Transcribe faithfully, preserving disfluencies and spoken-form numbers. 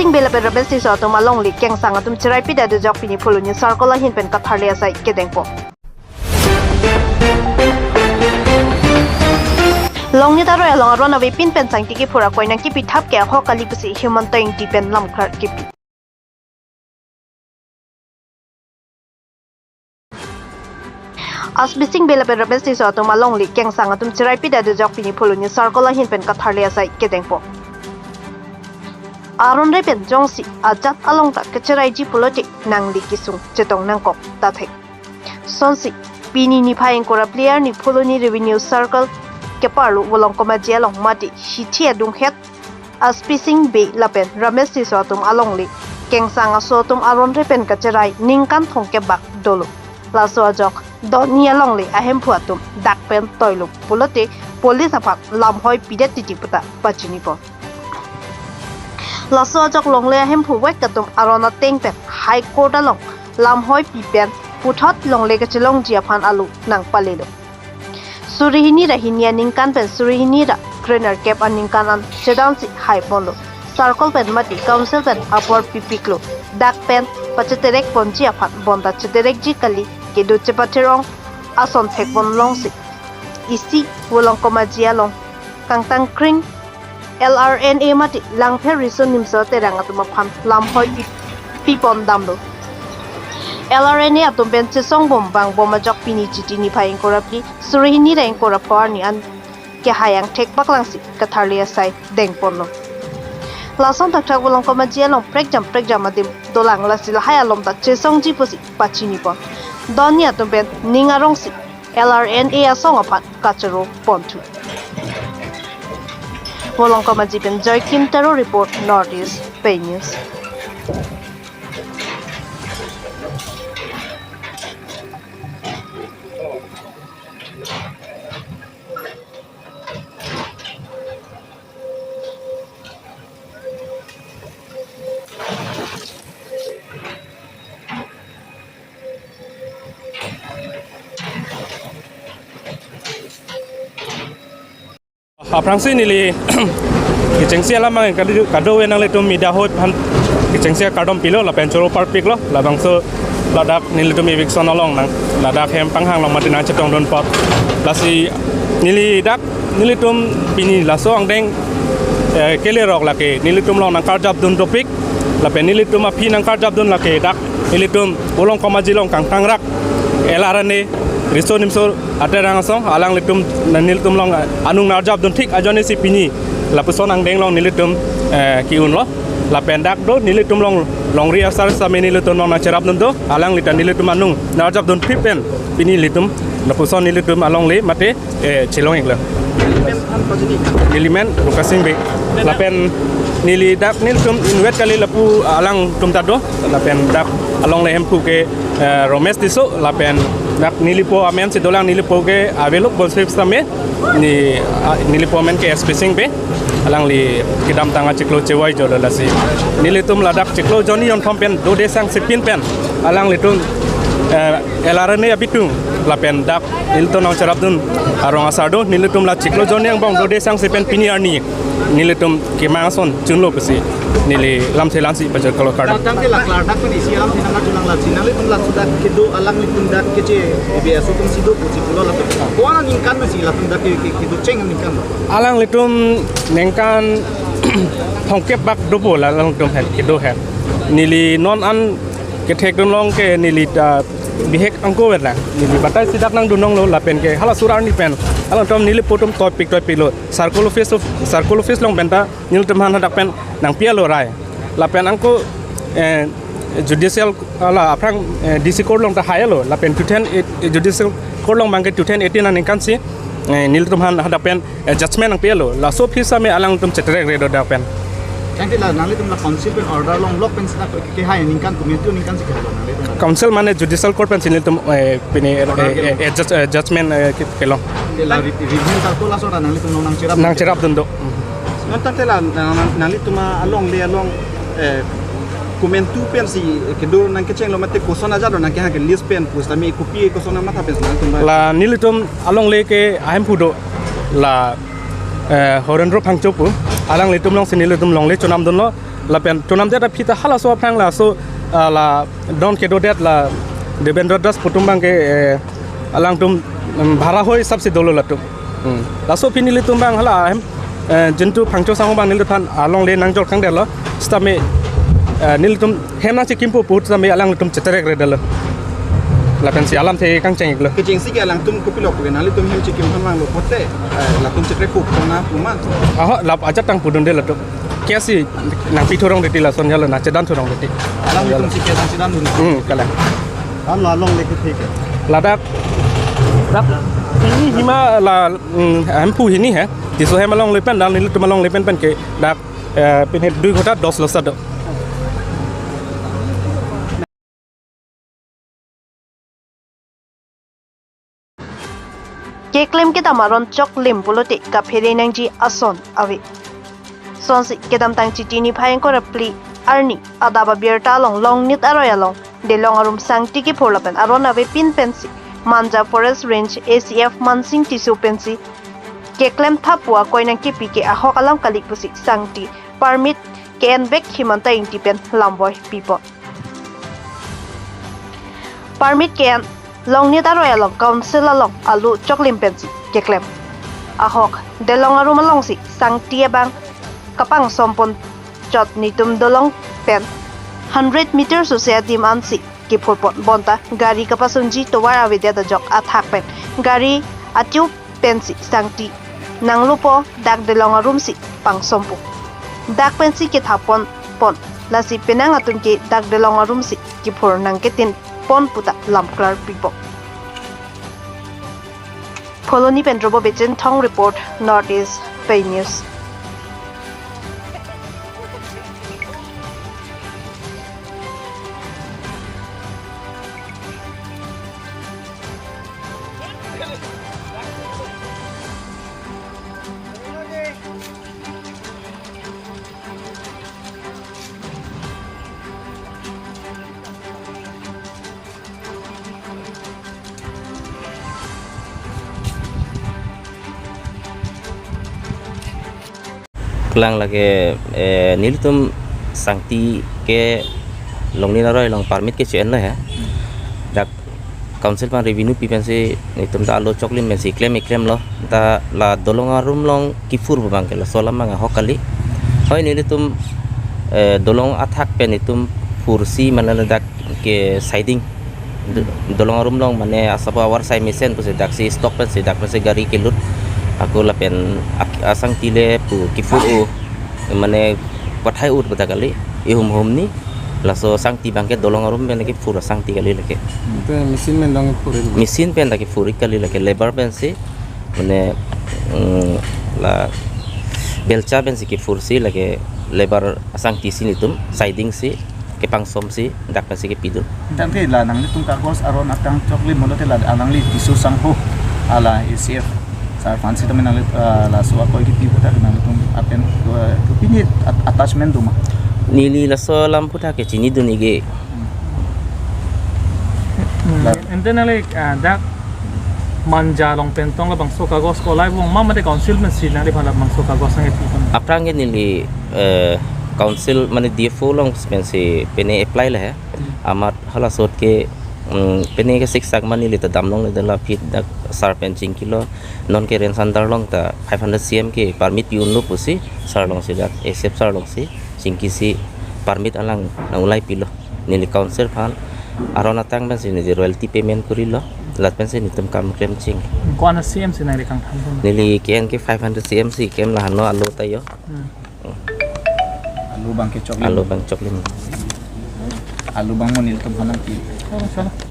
Sing Bey lapen Ramesh Tisso atum alongle kengsang atum cherai pida dojok pini Phuloni Circle ahin pen katharli asai kedengpo. Longnit aroi along aron avepin pen sangti kiphur akoi nangkipithap ke ahok kali pusi Himanta Engti pen lamklar kipi. Aspi Sing Bey lapen Ramesh Tisso atum alongle kengsang atum cherai pida dojok pini Phuloni Circle ahin pen katharli asai kedengpo. Aron re pen jongsi ajat along ta kacheraiji pulote nangli kesung chetong nangkok ta thek. Sonsi pini niphai ingkoi ra phli arni Phuloni Revenue Circle keparlo Volongkom Aji along mate hithi adunghet Aspi Sing Bey lapen Ramesh Tisso atum alongle kengsang aso atum aron re pen kacherai ningkan thomkep bak dolo. Laso ajok doni alongle ahemphu atum dak pen toilo pulote police aphan lamhoi pidet titi puta pachinipo. Laso ajok longle ahemphu vek atum aron ateng pen High Court along lamhoi pi pen puthot longle kachelongji aphan alu nangpalelo. Suri hini ra hini aningkan pen suri hini ra krenerkep aningkan an chedansi hai ponlo. Circle pen mate council pen apor pipiklo. Dak pen pacheterek ponji aphan bonta cheterekji kali kedo chepathirong ason thek pon longsi isi Volongkom Aji along kangtang kring L R N A mate Langpher Riso Nimso Terang atum aphan lamhoi pi, pi pon damlo. L R N A atum pen chesong bom vang bom ajok pini Chiti niphai ingkoi ra phli suri hini ra ingkoi ra pho arni an kehai angthek paklangsi katharli asai deng ponlo. Lason thakthak Volongkom Aji along prekjam prekjam adim dolang lasi lahai alom ta chesongji pusi pachini pon. Doni atum pen ning arongsi L R N A asong aphan kachoro ponthu. Volongkom Aji pen Joy Kim Taro report, North East Pei News. Aphrangsi neli kechengsi alam abang kado, kadokave nanglitum media hoi aphan kechengsi akardom pilo lapen choro parpiklo, labangso ladak nelitum eviction along nang ladak hem panghang along mati nangchetongdun apot. Lasi neli dak nelitum pini laso angdeng, eh, kelerok lake nelitum along nangkarjapdun dopik lapen nelitum aphi nangkarjapdun lake dak nelitum Volongkom Aji along kangtangrak L R N A Riso Nimso Aterang asong alanglitum nelitum along anung nang-arjapdun thik ajoine si pini lapuson angdeng along nelitum, eh, ke-unlo. Lapen dak do nelitum along longri asar sitame nelitum along nangcherapdun do, alangli ta nelitum anung nang-arjapdun thik pen pini nelitum lapuson nelitum alongle mate, eh, chelong-iklo. Neli men Lukas Sing Bey. Lapen neli dak nelitum inutvet kali lapu alangtum ta do. Lapen dak alongle hemphu ke, eh, Romesh Tisso, lapen dak nelipo amen si dolang, nelipo ke aveluk bonsrip sitame, ne, ah, nelipo amen ke S P Sing Bey, alangli kedamtang achiklo chevoi jolo lasi. Nelitum ladak chiklo jonni jonthom pen dode sangsepin pen alanglitum, eh, L R N A abitung lapen dak nelitum nangcherapdun arong asar do, nelitum la chiklo jonni angbong dode sangse pen pini arni nelitum kemang ason chunlo pusi neli lamthe lamsi pajor kalo kardom. Tangte la klardak pen isi alamthe nangkachunang lasi, nanglitum laso dak kedo alanglitum dak keche B S O atum si do pusi pulo lapen ko-an aningkan masi latum dak ke, ke, kedocheng aningkan? Alanglitum ningkan thomkep bak dopo la alangtum het kedo het. Neli non an kethekdun along ke neli ta bihek angko vet lang. Neli batai si dak nangdun longlo lapen ke hala suri arni pen alangtum nelipo atum toipik toipiklo. Circle office of, circle office along pen ta nelitum aphan hadak pen nangpi-etlo rai. Lapen angko, eh, judicial, ala aphrang, eh, D C court along ta hai-etlo. Lapen two thousand eight, eh, judicial court along abang ke two thousand eighteen aningkan si, eh, nelitum aphan hadak pen, eh, judgment nangpi-etlo. Laso aphi sitame alangtum cheterekre do dak pen. Tangte la nanglitum la council pen order longlok pen sita ke, kehai aningkan, komantu aningkan si kehai nanglitum la? Council mane judicial court pen si nelitum, eh, pini, eh, order eh, kelong. Eh, judge-, eh, judgment, eh, ke-, kelong. Tangte la re-, review circle laso ta nanglitum along nangcherap? Nangcherapdun do. Non tangte la nang, nang, nanglitum alongle along, eh, komantu pen si kedo nangkechenglo mate koson ajat lo nangkehang ke list pen pusitame kopi koson amatha pen si nangtum ba? La nelitum alongle ke ahemphu do la, eh, Horendro Phangcho pu, alanglitum along si nelitum longle chonamdunlo. Lapen tonamdet aphi ta halaso aphrang laso, ah, la don kedodet la Devendra Das pu atum abangke, eh, alangtum, mm, bhara ahoi hisap si dolo latum. Hmm. Laso aphi nelitum abang hala hem, eh, jintu Phangcho Sangho abang neliphan alongle nangjor kangdetlo. Sitame, eh, nelitum hem nangchekimpo pu sitame alangtum cheterek redetlo. Lapensi alamthe kangcheng-iklo. Kechengsi ke alangtum kopilo pu ke nanglitum hem chekim aphan vanglo pote, eh, latum cheterek pu kona puma. Aho, lap ajat tang pudunde latum. Kesi nangpi thurong titi lason jalo nangchedan thurong titi. Alanglitumsi ke nangchedandun. Hmm, kalang. An la alongle ke thik hai. Ladak. Dak. Hini hima la, hmm, hemphu hini hai. Tisso hem alongle pen, dan nelitum alongle pen pen ke. Dak, eh, pini dui ghonta dos lo sado. Keklem kedam aron choklim pulote kaphere nangji ason ave. Sonsi kedamtang Chiti niphai ingkoi ra phli arni adap abirta along Longnit aroi along Delong arum sangti kiphur lapen aron avepin pensi Manja Forest Range A C F Mansing Tisso pensi keklem thap pu akoi nangkepi ke ahok alam kali pusi sangti permit ke-envek Himanta Ingti pen lamboi pipon. Permit ke-en Longnit aroi along council along alo choklim pensi keklem. Ahok Delong arum alongsi sangti abang kapangsompon chot, netum dolong pen hundred meter sose adim ansi kiphurpon, bonta gari kapasunji tovar avedet ajok athak pen gari atiu pensi sangti nanglopo, dak Delong arumsi pangsompo. Dak pensi kethapon pon. Lasi penang atum ke dak Delong arumsi kiphur nangketin pon puta lamklar pipo. Phuloni pen Drobo Bichinthong report, North East Pei News. Kalang lake, eh, nelitum sangti ke Longnit aroi along permit ke che-enlo he. Dak council aphan revenue pi pensi netum ta alo choklim pensi klem-iklemlo. Ta la Delong arum along kiphur pu abangke laso alam abang ahok kali. Hoi nelitum, eh, Delong athak pen netum phursi mane dak ke siding. D-, Delong arum along mane asapo avar sai mesen pusi daksi stock pensi dak pensi gari kelut. Ako lapen ak-, asangti le pu kiphur-o mane pathai-ut puta kali. Ihum hum ni laso sangti abangke Delong arum pen kiphur asangti kali lake. Pen machine pen dang phur-i. Machine pen dak kiphur-i kali lake, labour pensi mane, mm, la belcha pensi kiphursi lake labour asangti si netum siding si kepangsomsi dak pensi kepidun. Tangte la nanglitum kagos aron atang choklim pulote la alangli Tisso Sangho hala A C F sar aphansi tame nangli, ah, laso akoi kipi puta nanglitum apen, ah, kopine at-, attachment do ma? Neli laso alam puta ke chinidun-ikji. Hmm. La- Ante nangli, ah, dak Manja along pen tong labangso kagos ko laibom ma mate council pensi nangliphan labangso kagos nangkepi pon? Aphrang ke neli, eh, council mane D F O along pensi pine apply le he. Hmm. Amat halaso ahut ke, mm, pine ke siksak ma neli ta damlongle, dak la aphi dak sar pen chingkilo, non ke range under along ta five hundred C M ke permit pi-unlo pusi sar alongsi, dak A C F sar alongsi chingkisi permit alang nang-ulai pilo. Neli council aphan aron atang pensi neli royalty payment korilo, lapensi netum kam klem ching. Ko-an a C M si nangli kangthan pon? Neli ke-en ke five hundred C M si ke-en, la hano alo ta jo. Hmm. Alo abangke choklim. Alo abang choklim. Alo abang mo nelitum aphan nangpi. Oh, salah.